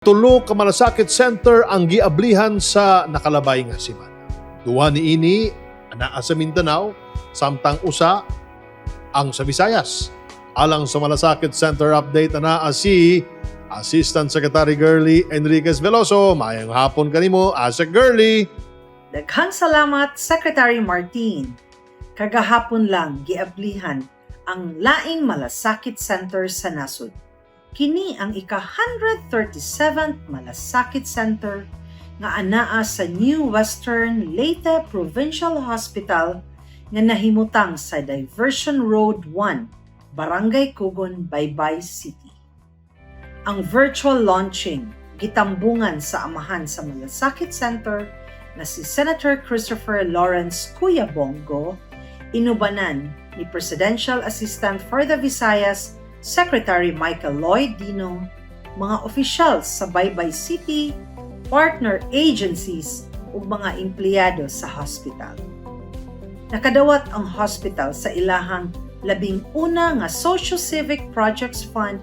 Tulo ka Malasakit Center ang giablihan sa nakalabay nga semana. Duha niini anaa sa Mindanao, samtang usa ang sa Visayas. Alang sa Malasakit Center update, anaa si Assistant Secretary Girlie Enriquez Veloso. Maayong hapon kanimo, Asec Girlie. Daghang salamat, Secretary Martin. Kagahapon lang giablihan ang laing Malasakit Center sa nasod. Kini ang ika-137th Malasakit Center nga anaa sa New Western Leyte Provincial Hospital nga nahimutang sa Diversion Road 1, Barangay Kugon, Baybay City. Ang virtual launching gitambungan sa amahan sa Malasakit Center na si Senator Christopher Lawrence Kuya Bong Go, inubanan ni Presidential Assistant for the Visayas Secretary Michael Lloyd Dino, mga opisyal sa Baybay City, partner agencies ug mga empleyado sa hospital. Nakadawat ang hospital sa ilahang 11 nga Socio-Civic Projects Fund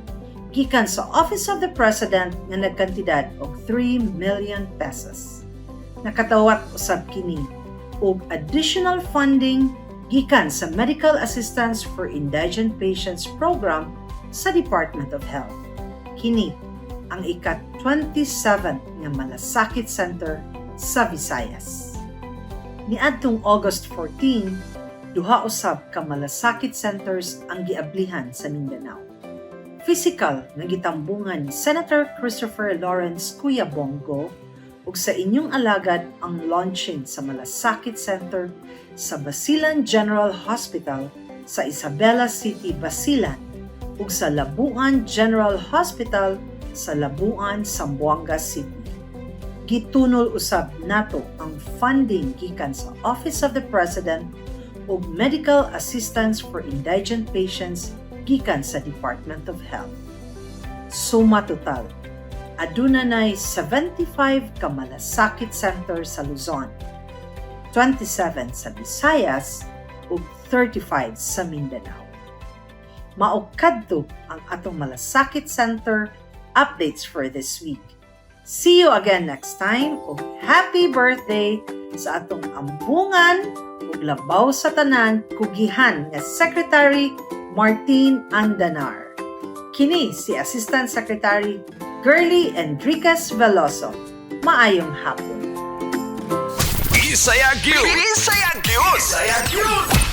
gikan sa Office of the President nga nagkantidad og 3 million pesos. Nakadawat usab kini og additional funding gikan sa Medical Assistance for Indigent Patients Program sa Department of Health. Kini ang ika-27 nga Malasakit Center sa Visayas. Niadtong August 14, duha usab ka Malasakit Centers ang giablihan sa Mindanao. Physical nga gitambungan ni Senator Christopher Lawrence Kuya Bong Go ug sa inyong alagad ang launching sa Malasakit Center sa Basilan General Hospital sa Isabela City, Basilan ug sa Labuan General Hospital sa Labuan, Zamboanga City. Gitunol usab nato ang funding gikan sa Office of the President ug Medical Assistance for Indigent Patients gikan sa Department of Health. Suma total, aduna nay 75 ka Malasakit Center sa Luzon, 27 sa Visayas ug 35 sa Mindanao. Mao kadto ang atong Malasakit Center updates for this week. See you again next time ug happy birthday sa atong ambungan ug labaw sa tanan kugihan nga Secretary Martin Andanar. Kini si Assistant Secretary Girlie Enriquez Veloso. Maayong hapon. Bisaya gyud. Bisaya gyud. Bisaya gyud.